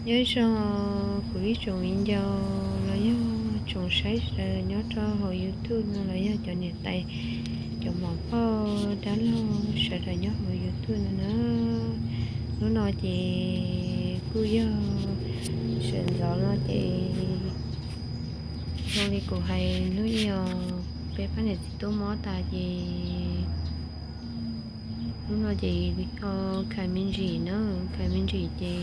Nyob zoo kuv ib tsoom viv ncaus los yog tsoom saib sawv daws nyob rau hauv YouTube no los yog cov niam tais, cov muam phauj dab laug sawv daws nyob hauv YouTube no na. Hnub no ces kuj yog sawv ntxov no ces zoo li kuv hais hnub ib os, peb pab niam txiv tub mob tas ces hnub no ces ho khais me ntsis na, khais me ntsis ces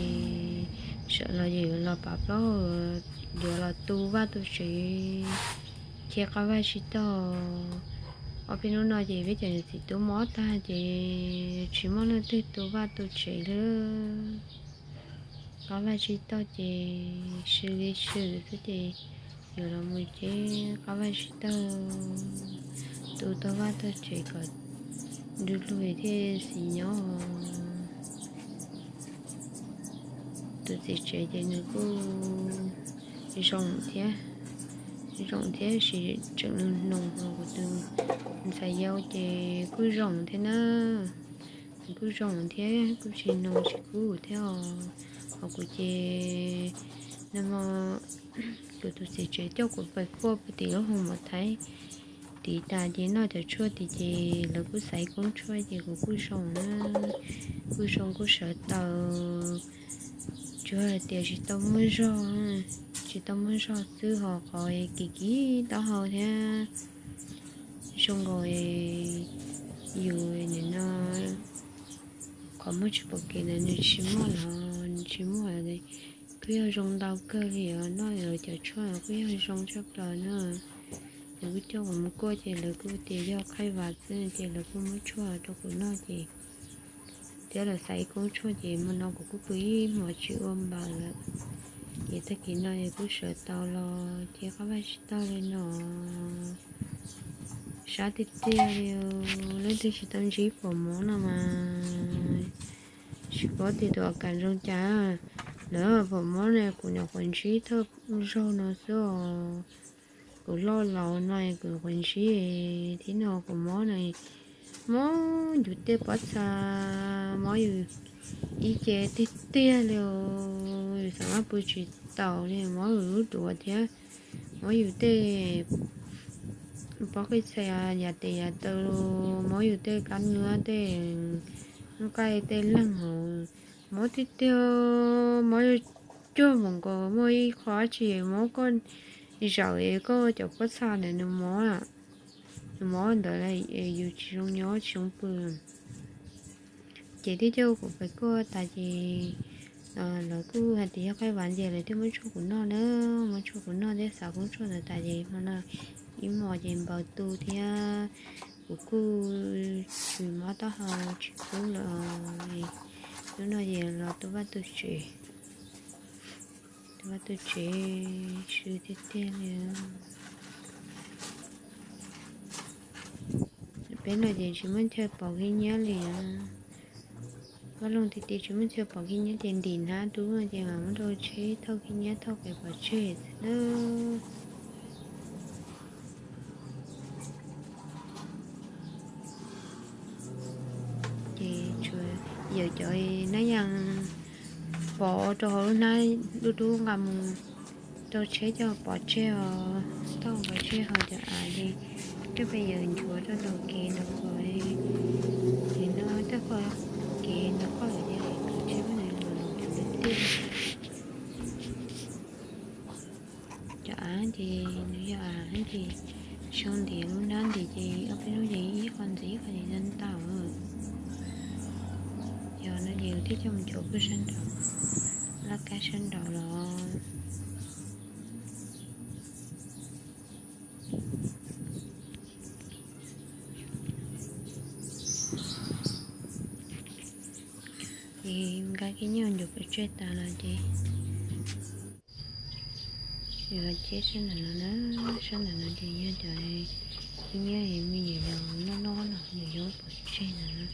sawv los ces yuav los pav plaub, yuav los tu vaj tu tsev, cheb qab vaj tsib taug. Ob peb hnub no ces peb cov niam txiv tub mob tag ces tsis muaj leej twg tu vaj tu tsev li. Qab vaj tsib taug ces swm li swm xwb ces yuav los mus cheb qab vaj tsib taug, tu tau vaj tau tsev kom du lug thiaj xis nyob. Tus txiv tsev ces nws kuj zoo thiab, zoo thiab sis tseem nug noog. Kuv tus ntxhais yau ces kuj zoo thiab na, nws kuj zoo thiab kuj tsis noog tsis kub thiab os. Ho kuv ces no, kuv tus txiv tsev coj kuv pais kuaj puag tim lub hoo maum thaib tid tas ces noj cov tshuaj tid ces lawv kuj xaiv koob tshuaj ces kuv kuj zoo na, kuj zoo kuj sawv tau. Tsuas hais tias tsis tau muaj zog, tsis tau muaj zog xwb ho qhov kiv kiv taub hau thiab zoo nkaus yus nim no qhov muag tsis pom kev ntawd nws tsis muaj los nws tsis muaj. Kuj yog zoo ntau kawg li os, noj lawv cov tshuaj kuj yog zoo tshaj plaws na. Lawv kuj coj kuv mus kuaj ces lawv kuj tias yog qhaij vam xwb ces lawv kuj muab tshuaj rau kuv noj ces thiab lawv xaiv koob tshuaj ces hmo no kuv kuj pw ib hmos tsis ua npaws lawm. Ces tag kis no es kuj sawv tau los ces qab vaj tsib taug li no. Sab tiag tiag li, leej twg tsis tau ntsib pom mob no mas tsis paub tias tus a kam zoo cas. Lawv pom mob ne kuv nyuam qhuav ntsib thawj zaug no xwb os. Kuv loj laus no kuv nyuam qhuav ntsib, thiab no kuv mob no mob yus tej pob txha, mob yus ib ce tiag tiag li, yus xav maj pw tsis taus li, mob yus lub duav thiab, mob yus tej pob qij txhais, yav tes yav taw, mob yus tej kab nwb tej nqaij tej leeg hauv, mob tiag tiag, mob cuag npaum nkaus muaj ib qho dab tsi mob koj zaum es koj cov pob txha ntawd nws mob, nws mob ntawd yus tsis zoo nyob tsis zoo pw. Ces thiaj coj kuv pais kuaj tas ces lawv kuj hais tias yog qhaij vam ces lawv thiaj muab tshuaj kuv noj na, muab tshuaj kuv noj thiab xav koob tshuaj ntawd tas ces hmo no ib hmos ces npaws tu thiab kuv kuj tsis mob taub hau tsis kub lawm. Hnub no ces los tu vaj tu tsev, tu vaj tu tsev swb tiag tiag li. Peb no ces tsis muaj chaw pov khib nyiab li. Vaj loog tiag tiag tsis muaj chaw pov khib nyiab ces ntim hnab dub no ces mam muab rau tsheb thauj khib nyiab thauj pem pov tseg xwb na. Ces tsuas yawm cov nab yas pov rau hauv lub hnab dub dub nqa mus rau tsheb coj pov tseg os, thauj pov tseg ho cov av ces coj pem yawm nchuav rau ntawm kev ntawd kom, ces no coj kom kev ntawd qoj ces tus tsheb muab nws los los cov ntawd tiag. Cov av ces nws yog av ces sau ntiav lub hnab ntiav ces ob peb hnub ces ib qho ntxiv ib qho ces ntau ntau. Yog no ces thiaj coj mus cuav puag sab nraud, laj kab sab nraud los. Ces nqa khib nyiab ncuav pov tseg tas los ces yuav cheb sab ntawm no na, sab ntawm no ces yog cov khib nyiab me nyuam yaus noj noj los nyuam yaus pov tseg ntawm no.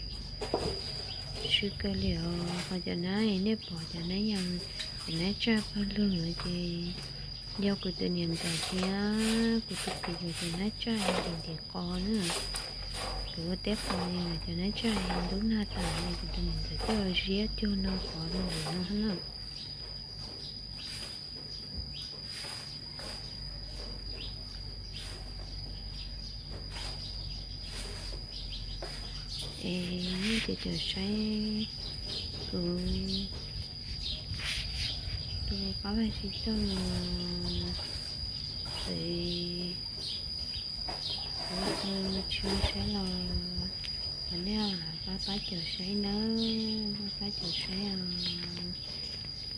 Swb kawg li os, ho cov nab nej pom cov nab yas, cov nab tsaj pawg lug no ces yog kuv tus niam ntxawm thiab kuv tus kwv cov nab tsaj ntim ntim qos na. Kuv ua teb qos li lawm cov nab tsaj ntub nag tas li kuv tus niam ntxawm coj ziab cuag no pov rau ntawm no na. Ces caum saib kuv tus qab vaj tsis tau los txawm kuv tsis ua saib los, los nej pab pab caum saib nawb, pab pab caum saib os.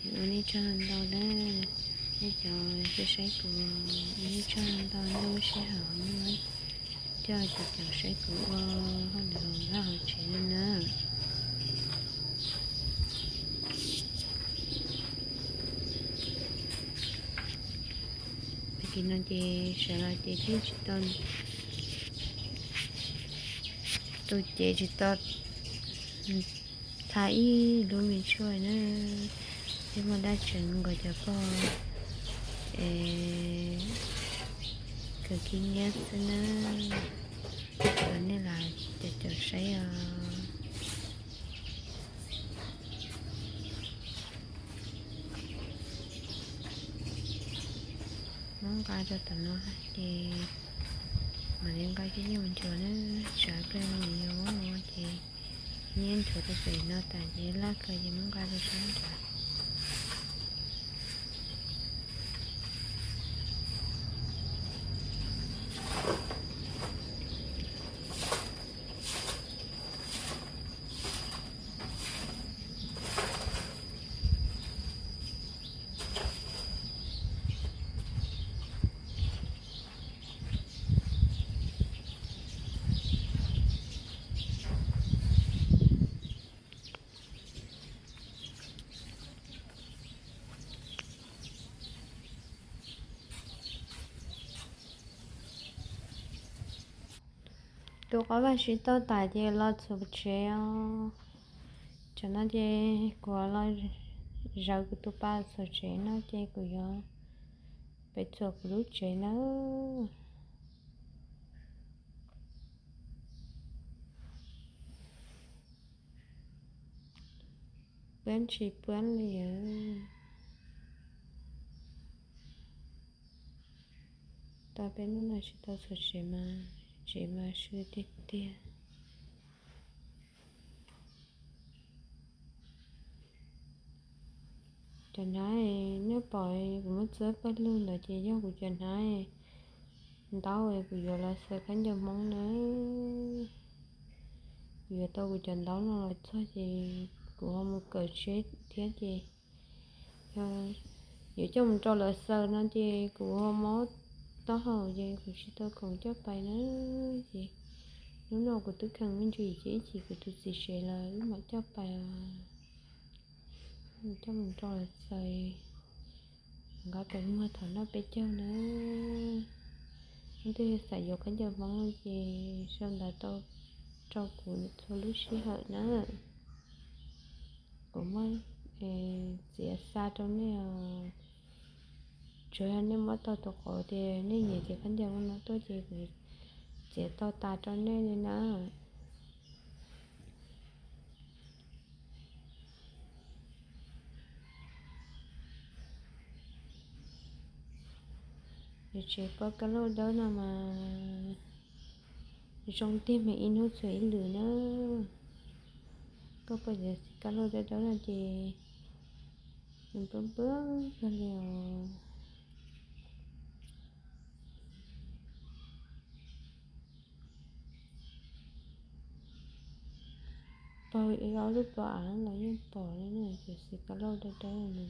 Es ua nej tsaug ntau nawb, nej cov saib saib kuv, ua nej tsaug ntau, nej lub sij hawm muab coj caum caum saib kuv ua hauj lwm hauv vaj hauv tsev no na. Tag kis no ces sawv los ces thiaj tsis tau, tus cev tsis tau tha ib lub me tshuaj na. Thiab muaj dab tsi nkaus cov pog es kawg khib nyiab xwb na. Los nej lam caum caum saib os. Muab nqa rau tom no ces mam li nqa coj mus nchuav na. Tsam pliag nws yuav muab ua ces nyiab nchuav rau pem no tas ces laj kawg ces muab nqa rau sab nrad. Tus qab vaj tsis tau tas ces los txog tsev os. Tsam no ces kuv los zawv kuv tus pa txog tsev no ces kuv yuav pem txog kuv lub tsev na. Puab tsis puab li. Tau peb hnub no tsis tau txog tsev mas, tsev mas swb tiag tiag. Cov hnab nej pom kuv muab txawb pawg lug ntawd ces yog kuv cov hnab ntaub kuv yuav los xaws khaub ncaws Hmoob na. Kuv yuav tau kuv cov ntaub no los txog ces kuv ho mus kawm tsheb thiab ces yuav coj mus rau lawv xaws no ces kuv ho mob taub hau ces kuv tsis tau khoom coj pais na. Ces hnub no kuv twb kheev me ntsis ces ib chim kuv tus txiv tsev lawm wb mam coj pais, coj mus rau lawv xaws, nqa pem muag thaum noj peb caug na. Leej twg xav yuav khaub ncaws Hmoob no ces sau ntawv tau rau kuv txhua lub sij hawm na. Kuv muab txiav xa rau nej os. Tsuas yog nej muab tau tus qauv tias nej nyiam txiav khaub ncaws Hmoob no tuaj ces kuv txiav tau tas rau nej li na. Nws tsev pab kab lauj dawb no mas zoo tiag mas ib hnub txhuam ib lwm na. Koj pom txiv kab lauj dawb dawb no ces nws nplooj nplooj kawg li os. Paug ib ob lub pov av los yeej pom li na, ces txiv kab lauj dawb dawb no.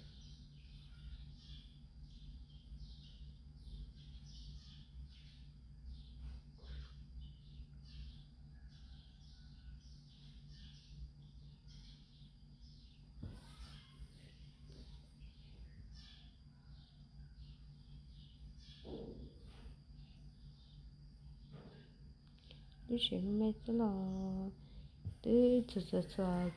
Lub tsev me me xwb los twb txhuam txhuam txhuam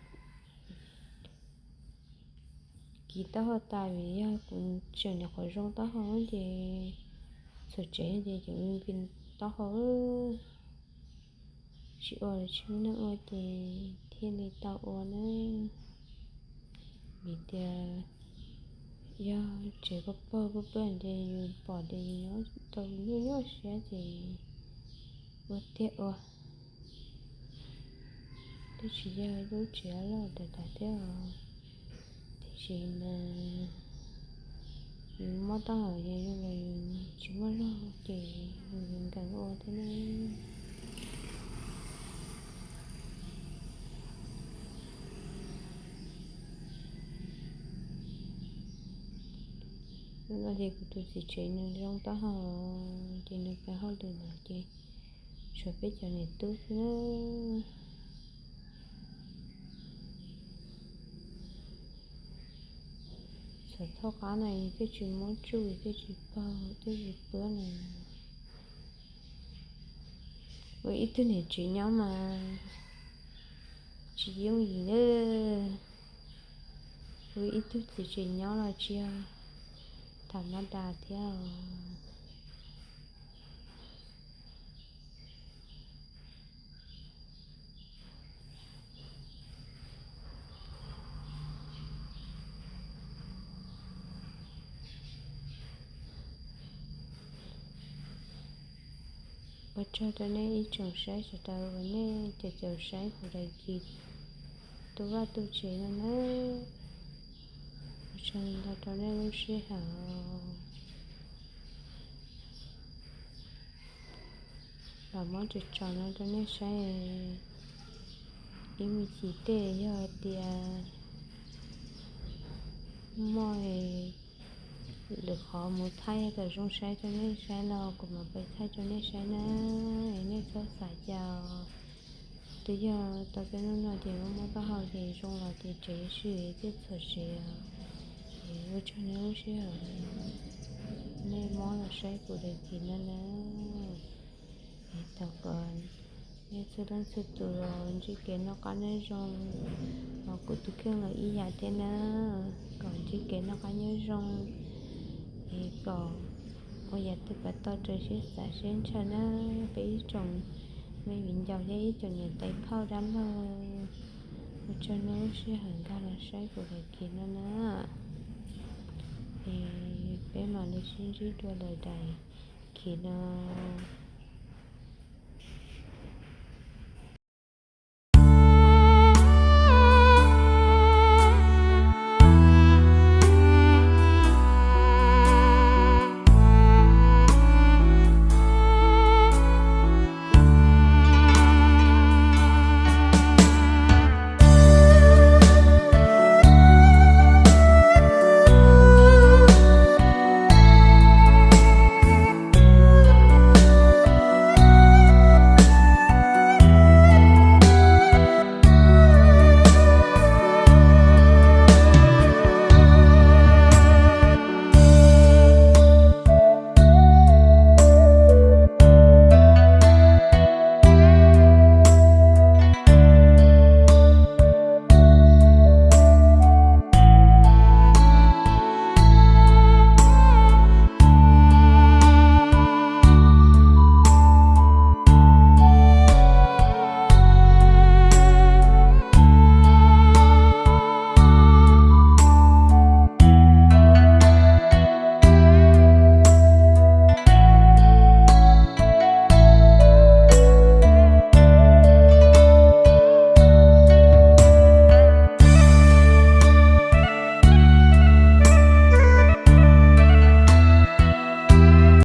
kiv taub hau tas vim yog kuv tseem nyuam qhuav zoo taub hau ces txhuam tsev ces cov me pis taub hau tsis ua los tsis muaj neeg ua ces thiaj li tau ua na. Vim tias yog tsev pog pog pab pab ces yus pom ces yus tau nyuaj nyuaj siab ces ua tiag ua. Twb tsis yog lub tsev loj dav dav thiab os, tiam sis mas yus mob taub hau ces zoo li yus tsis muaj zog ces yus nkees ua thiab na. Hnub no ces kuv tus txiv tsev nws zoo taub hau ces nws pab hauj lwm no ces tshuav peb cov niam tub xwb na. Txhuam thauj qab no thiaj tsis muab tsuj, thiaj tsis paug, thiaj tsis pwb na. Ua ib tug niam tsev nyob mas tsis yooj yim na. Ua ib tug txiv tsev nyob los tsis yog tham mab das thiab os. Ua tsaug rau nej ib tsoom saib sawv daws uas nej caum caum saib kuv daim kis tu vaj tu tsev no na. Ua tsaug ntau rau nej lub sij hawm. Los muab tso tso no rau nej saib. Ib me chim tej yog hais tias muaj lwm qhov mus thaij kom zoo saib rau nej saib no kuv mam pais thaij rau nej saib na. Es nej txhob xav cas, twb yog tau peb hnub no ces muaj mob taub hau ces zoo los ces tsev sib thiaj txhuam tsev. Es ua tsaug nej lub sij hawm, nej mob los saib kuv daim kis no na. Es thov kom nej txhua leej txhua tus los ntsib kev noj qab nyob zoo, los kuv tus kheej los ib yam thiab na, kom ntsib kev noj qab nyob zoo, es kom ua yam twg pab tau raws siab xav siab ntshaw na. Peb ib tsoom me viv ncaus thiab ib tsoom niam tais phauj dab laug, ua tsaug nej lub sij hawm nkag los saib kuv daim kis no na. Es peb mam li sib ntsib dua lawm daim kis no.